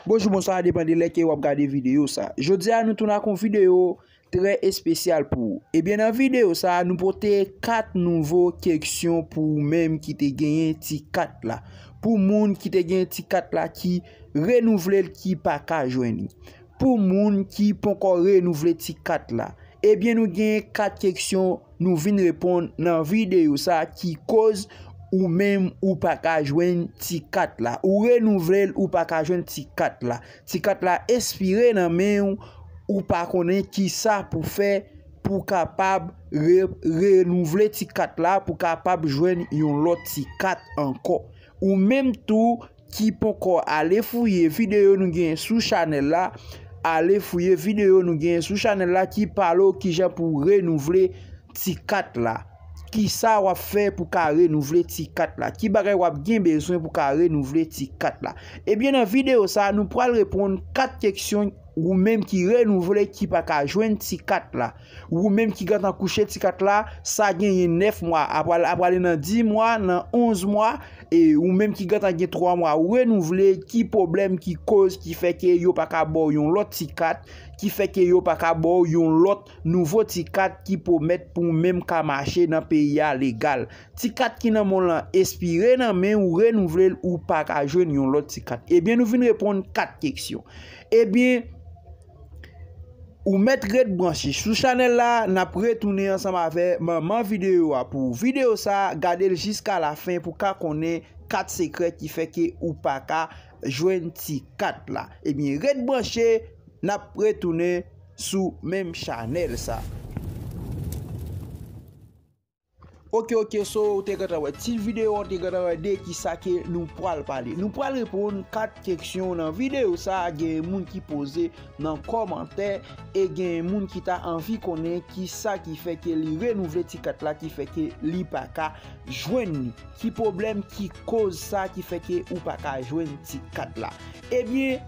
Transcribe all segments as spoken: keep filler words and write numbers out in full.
Bonjou, bonswa, depann de lè ke w ap gade videyo sa. Jodi a, nou tounen ak yon videyo trè espesyal pou ou. Ebyen, nan videyo sa, nou pote kat nouvo keksyon pou ou menm ki te genyen ti kat la. Pou moun ki te genyen ti kat la ki renouvle l, ki pa ka jwenn li. Pou moun ki poko renouvle ti kat la. Ebyen, nou genyen kat keksyon nou vin reponn nan videyo sa ki koz ou menm ou pa ka jwenn ti kat la. Ou renouvle l, ou pa ka jwenn ti kat la. Ti kat la espire nan men w, ou pa konnen kisa pou fè pou kapab re-, renouvle ti kat la, pou kapab jwenn yon lòt ti kat ankò. Ou menm tou ki poko ale fouye videyo nou genyen sou chanèl la, ale fouye videyo nou genyen sou chanèl la ki pale w kijan pou renouvle ti kat la. Kisa w ap fè pou ka renouvle ti kat la? Ki bagay w ap gen bezwen pou ka renouvle ti kat la? Ebyen, nan videyo sa, nou pral reponn kat keksyon ou menm ki renouvle ki pa ka jwenn ti kat la. Ou menm ki gentan kouche ti kat la, sa genyen nèf mwa, ap pral, ap prale nan dis mwa, nan onz mwa, e ou menm ki gentan gen twa mwa, ou renouvle, ki pwoblèm ki koz ki fè ke yo pa ka ba w yon lòt ti kat, ki fè ke yo pa ka ba w yon lòt nouvo ti kat ki pwomèt pou w menm ka mache nan peyi a legal. Ti kat ki nan men w lan espire nan men w, ou renouvle l, ou pa ka jwenn yon lòt ti kat. Ebyen, nou vin reponn kat keksyon. Ebyen, ou mèt ret branche sou chanèl la, n ap retounen ansanm avè manman videyo a pou ou. Videyo sa, gade l jiska lafen pou ka konnen kat sekrè ki fè ke ou pa ka jwenn ti kat la. Ebyen, ret branche, n ap retounen sou menm chanèl sa. Oke, oke, so, ou te gentan wè tit videyo, ou te gentan wè de kisa ke nou pral pale. Nou pral reponn kat keksyon nan videyo sa a, gen moun ki poze nan kòmantè, e gen moun ki ta anvi konnen kisa ki fè ke li renouvle ti kat la, ki fè ke li pa ka jwenn li. Ki pwoblèm ki koz sa ki fè ke ou pa ka jwenn ti kat la? Ebyen,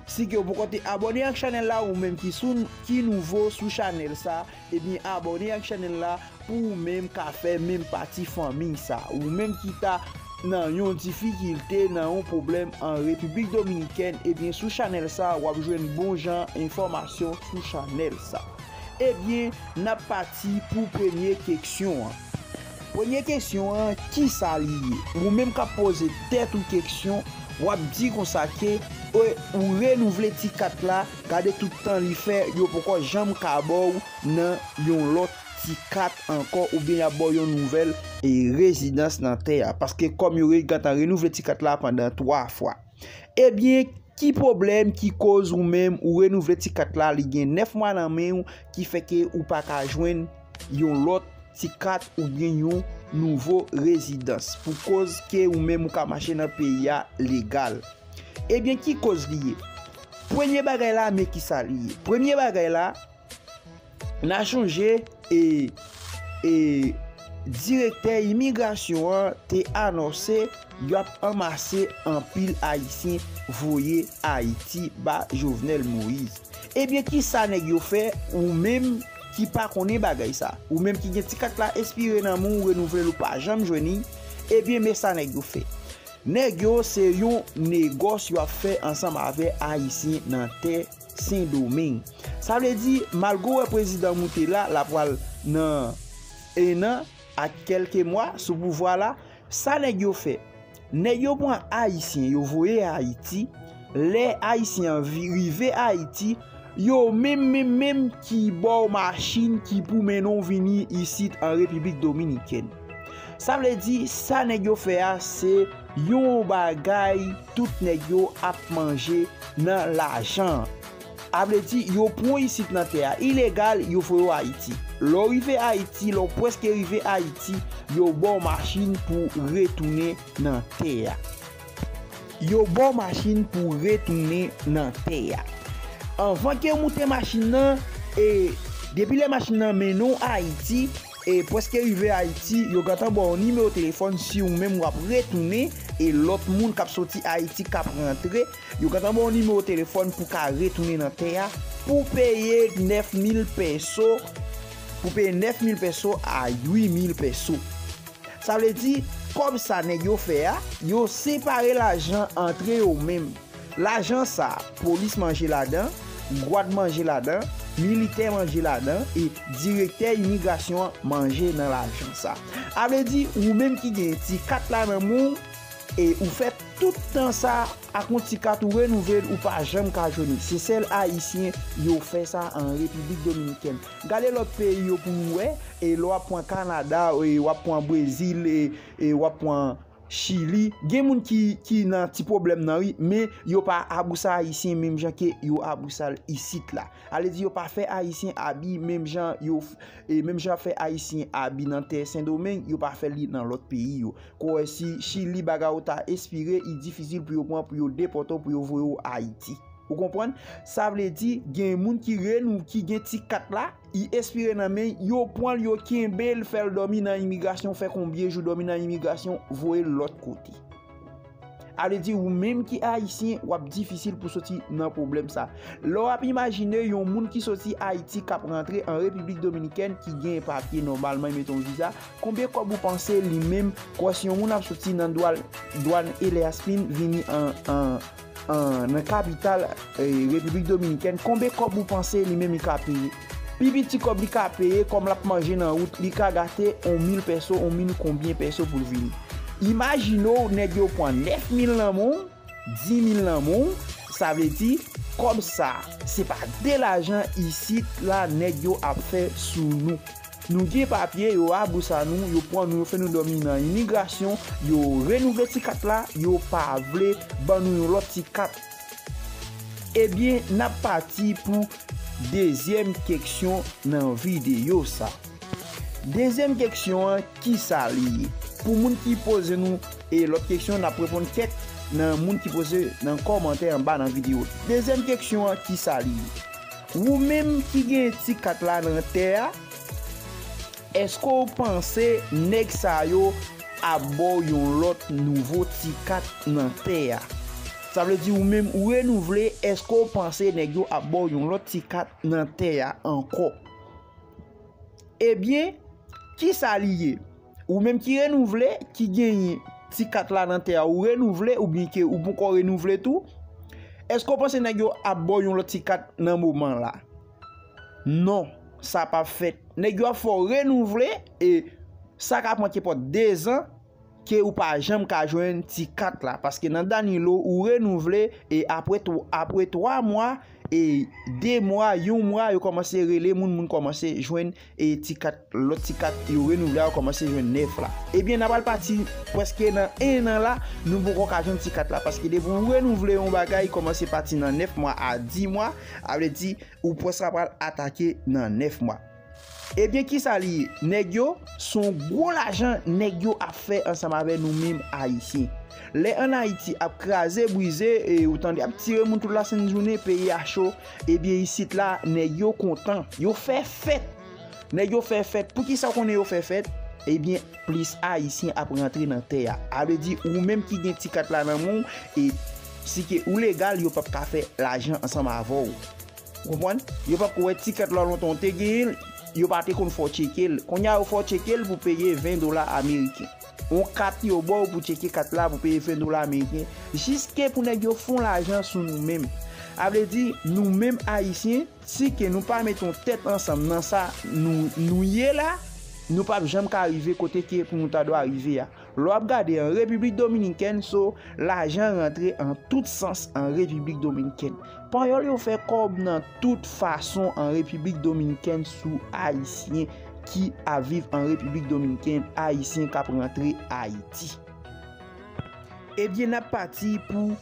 si ke w poko te abòne ak chanèl la, ou menm ki sou, ki nouvo sou chanèl sa, ebyen, abòne ak chanèl la pou ou menm ka fè menm pati fanmi sa. Ou menm ki ta nan yon difikilte, nan yon pwoblèm an Repiblik Dominikèn, ebyen, sou chanèl sa, w ap jwenn bon jan enfòmasyon sou chanèl sa. Ebyen, n ap pati pou premye keksyon an. Premye keksyon an, kisa li ye? Ou menm k ap poze tèt ou keksyon, w ap di konsa ke, e, ou renouvle ti kat la, gade tout tan li fè, yo poko janm ka ba w nan yon lòt ti kat ankò, oubyen y ap ba w yon nouvèl, e, rezidans nan tè a. Paske kòm yo re-, gentan renouvle ti kat la pandan twa fwa. Ebyen, ki pwoblèm ki koz ou menm ou renouvle ti kat la, li gen nèf mwa nan men w, ki fè ke ou pa ka jwenn yon lòt ti kat oubyen yon nouvo rezidans pou koz ke ou menm ou ka mache nan peyi a legal? Ebyen, ki koz li ye? Premye bagay la, men kisa li ye. Premye bagay la, n a chonje, e, e, direktè imigrasyon an te anonse y ap anmase anpil Ayisyen voye Ayiti ba Jovenel Moïse. Ebyen, kisa nèg yo fè, ou menm ki pa konnen bagay sa? Ou menm ki gen ti kat la espire nan men w, ou renouvle l, ou pa janm jwenn li, ebyen, men sa nèg yo fè. Nèg yo se yon negòs y ap fè ansanm avè Ayisyen nan tè Sendomeng. Sa vle di, malgre w wè prezidan Moutela, l ap pral nan en an ak kèlke mwa sou pouvwa la, sa nèg yo fè? Nèg yo pran Ayisyen, yo voye Ayiti. Lè Ayisyen an vi-, rive Ayiti, yo menm, menm, menm ki ba w machin ki pou mennen w vini isit an Repiblik Dominikèn. Sa vle di, sa nèg yo fè a, se yon bagay tout nèg yo ap manje nan lajan an. A vle di, yo pran w isit nan tè a ilegal, yo voye w Ayiti. Lè w rive Ayiti, lè w prèske rive Ayiti, yo ba w machin pou w retounen nan tè a. Yo ba w machin pou w retounen nan tè a. Anvan ke w moute machin nan, e depi lè machin nan mennen w Ayiti, e prèske rive Ayiti, yo gentan ba w nimewo telefòn si w menm w ap retounen, e lòt moun k ap soti Ayiti k ap rantre, yo gentan ba w nimewo telefòn pou ka retounen nan tè a, pou peye nèf mil peso, pou peye nèf mil peso a uit mil peso. Sa vle di, kòb sa nèg yo fè a, yo separe lajan antre yo menm. Lajan sa, polis manje ladan, gwad manje ladan, militè manje ladan, e direktè imigrasyon an manje nan lajan sa. A vle di, ou menm ki gen ti kat la nan men w, e ou fè tout tan sa ak yon ti kat ou renouvle l, ou pa janm ka jwenn li. Se sèl Ayisyen yo fè sa an Repiblik Dominikèn. Gade lòt peyi yo pou nou wè, e lè w ap pran Kanada, e w ap pran Brezil, e, e w ap pran Chili. Gen moun ki, ki nan ti pwoblèm nan, wi, men yo pa abousa Ayisyen menm jan ke yo abousa l isit la. A vle di yo pa fè Ayisyen abi menm jan yo f-, e menm jan fè Ayisyen abi nan tè Sendomeng, yo pa fè li nan lòt peyi yo. Kon wè si Chili bagay ou ta espire, li difisil pou yo pran, pou yo depòte w, pou yo voye w Ayiti. Ou konprann? Sa vle di, gen moun ki renou-, ki gen ti kat la, li espire nan men, yo pran l, yo kenbe l, fè l dòmi nan imigrasyon, fè konbyen jou dòmi nan imigrasyon, voye l lòt kote. A vle di, ou menm ki Ayisyen, w ap difisil pou soti nan pwoblèm sa. Lè w ap imajine yon moun ki soti Ayiti k ap rantre an Repiblik Dominikèn, ki gen papye nòmalman, mete yon viza, konbyen kòb ou panse li menm, kwè si yon moun ap soti nan dwal-, dwàn Elias Pin vini an, an, an, nan kapital, e, Repiblik Dominikèn, konbyen kòb ou panse li menm li ka peye? Pi piti kòb li ka peye, kòm l ap manje nan wout, li ka gate yon mil pèso, yon mil konbyen pèso pou l vini. Imajine w, nèg yo pran nèf mil nan men w, di mil nan men w, sa vle di, kòb sa, se pa de lajan isit la nèg yo ap fè sou nou. Nou gen papye, yo abousa nou, yo pran nou, yo fè nou dòmi nan imigrasyon, yo renouvle ti kat la, yo pa vle ban nou yon lòt ti kat. Ebyen, n ap pati pou dezyèm keksyon nan videyo sa. Dezyèm keksyon an, kisa li ye? Pou moun ki poze nou e lòt keksyon, n ap reponn kèk nan moun ki poze nan kòmantè anba nan videyo. Dezyèm keksyon an, kisa li ye? Ou menm ki gen ti kat la nan tè a, èske w panse nèg sa yo ap ba w yon lòt nouvo ti kat nan tè a? Sa vle di ou menm ou renouvle, èske w panse nèg yo ap ba w yon lòt ti kat nan tè a ankò? Ebyen, kisa li ye? Ou menm ki renouvle, ki genyen ti kat la nan tè a, ou renouvle oubyen ke ou poko renouvle tou? Èske w panse nèg yo ap ba w yon lòt ti kat nan moman la? Non, sa p ap fèt. Nèg yo ap fè w renouvle, e sa ka pran kenpòt dezan ke ou pa janm ka jwenn ti kat la. Paske nan Danilo, ou renouvle, e apre tw-, apre twa mwa, e de mwa, yon mwa, yo kòmanse rele moun, moun kòmanse jwenn, e ti kat, lòt ti kat yo renouvle a, yo kòmanse jwenn nèf la. Ebyen, n a pral pati prèske nan en an la, nou poko ka jwenn ti kat la. Paske depi ou renouvle yon bagay, kòmanse pati nan nèf mwa a di mwa, a vle di, ou prèske pral atake nan nèf mwa. Ebyen, kisa li ye? Nèg yo, se yon gwo lajan nèg yo ap fè ansanm avè nou menm Ayisyen. Lè ann Ayiti ap kraze, brize, e ou tande ap tire moun tout lasent jounen, peyi a cho, ebyen, isit la, nèg yo kontan, yo fè fèt. Nèg yo fè fèt. Poukisa w konnen yo fè fèt? Ebyen, plis Ayisyen ap rantre nan tè a. A vle di, ou menm ki gen ti kat la nan men w, e si ke ou legal, yo p ap ka fè lajan ansanm avè w. Ou konprann? Yo p ap wè ti kat la lontan w te genyen l, yo pa te konn fè w tcheke l. Kounye a yo fè w tcheke l pou peye ven dola ameriken. Yon kat yo ba w pou tcheke kat la pou peye ven dola ameriken. Jiske pou nèg yo fè w lajan sou nou menm. A vle di, nou menm Ayisyen, si ke nou pa mete yon tèt ansanm nan sa nou, nou ye la, nou p ap janm ka rive kote ke pou nou ta dwa rive a. Lè w ap gade an Repiblik Dominikèn, so, lajan rantre an tout sans an Repiblik Dominikèn. Panyòl yo fè kòb nan tout fason an Repiblik Dominikèn sou Ayisyen ki ap viv an Repiblik Dominikèn, Ayisyen k ap rantre Ayiti. Ebyen, n ap pati pou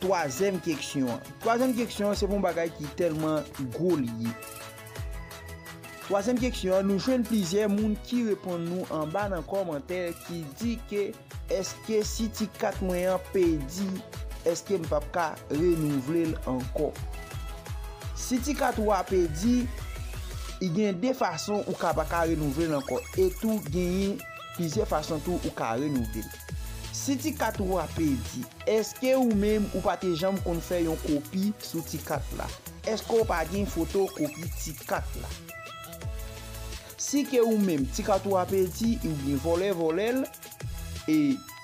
twazyèm keksyon an. Twazyèm keksyon an, se pou yon bagay ki tèlman gwo li ye. Twazyèm keksyon an, nou jwenn plizyè moun ki reponn nou anba nan kòmantè ki di ke, èske si ti kat mwen an pèdi, èske m p ap ka renouvle l ankò? Si ti kat ou a pèdi, i gen de fason ou ka pa ka renouvle l ankò. E tou genyen plizyè fason tou ou ka renouvle l. Si ti kat ou a pèdi, èske ou menm ou pa te janm konn fè yon kopi sou ti kat la? Èske w pa gen foto kopi ti kat la? Si ke ou menm, ti kat ou a pèdi, oubyen vòlè vòlè l, e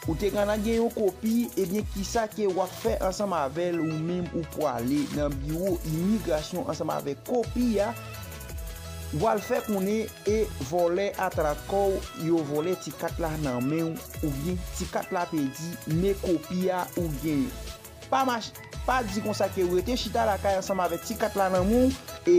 Ou te ka gen yon kopi, ebyen kisa ke w ap fè ansanm avè l? Ou menm ou pwale nan biwo imigrasyon ansanm avèk kopi a, w al fè konnen e vòlè atrakòw yo vòlè ti kat la nan men w, oubyen ti kat la pèdi, men kopi a ou genyen. Pa mach, pa di konsa ke w rete chita lakay ansanm avèk ti kat la nan men w, e,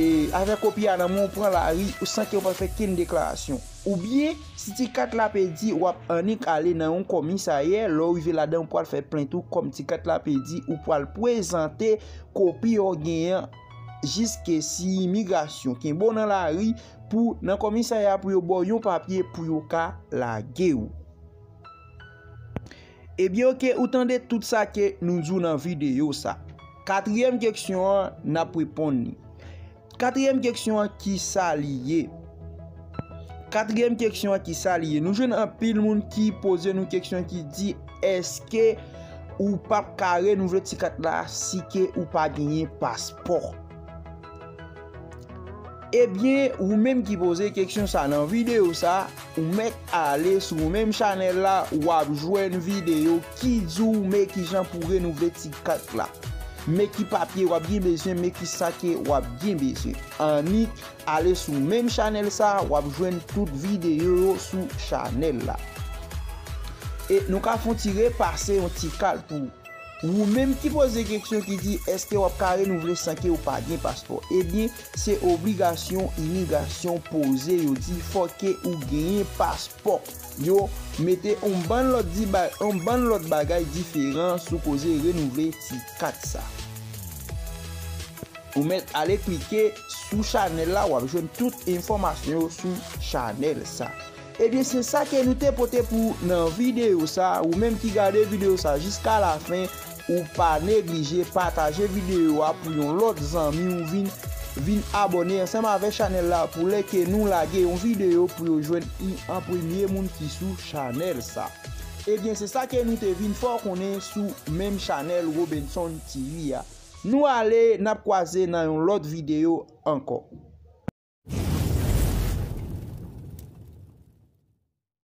e avèk kopi a nan men w, pran lari san ke w pa fè kenn deklarasyon. Oubyen, si ti kat la pèdi, w ap annik ale nan yon kòmisarya. Lè w rive ladan, w pral fè plent ou kòm ti kat la pèdi, ou pral prezante kopi w genyen an jiske si imigrasyon kenbe w nan lari pou nan kòmisarya pou yo ba w yon papye pou yo ka lage w. Ebyen, oke, ou tande tout sa ke nou di w nan videyo sa. Katriyèm keksyon an, n ap reponn li. Katriyèm keksyon an, kisa li ye? Katriyèm keksyon an, kisa li ye? Nou jwenn anpil moun ki poze nou keksyon ki di, èske ou p ap ka renouvle ti kat la si ke ou pa genyen paspò? Ebyen, ou menm ki poze keksyon sa nan videyo sa, ou mèt ale sou menm chanèl la, w ap jwenn videyo ki di w men kijan pou renouvle ti kat la. Men ki papye w ap gen bezwen, men kisa ke w ap gen bezwen. Annik ale sou menm chanèl sa, w ap jwenn tout videyo yo sou chanèl la. E nou ka fè yon ti repase yon ti kal pou ou menm ki poze keksyon ki di, èske w ap ka renouvle san ke w pa gen paspò? Ebyen, se obligasyon imigrasyon poze, yo di fò ke ou genyen paspò. Yo mete yon bann lòt di ba-, yon bann lòt bagay diferan sou koze renouvle ti kat sa. Ou mèt ale klike sou chanèl la, w ap jwenn tout enfòmasyon yo sou chanèl sa. Ebyen, se sa ke nou te pote pou ou nan videyo sa. Ou menm ki gade videyo sa jiska lafen, ou pa neglije pataje videyo a pou yon lòt zanmi w vin, vin abòne ansanm avèk chanèl la pou lè ke nou lage yon videyo pou yo jwenn li an premye moun ki sou chanèl sa. Ebyen, se sa ke nou te vin fè w konnen sou menm chanèl Robenson T V a. Nou ale, n ap kwaze nan yon lòt videyo ankò.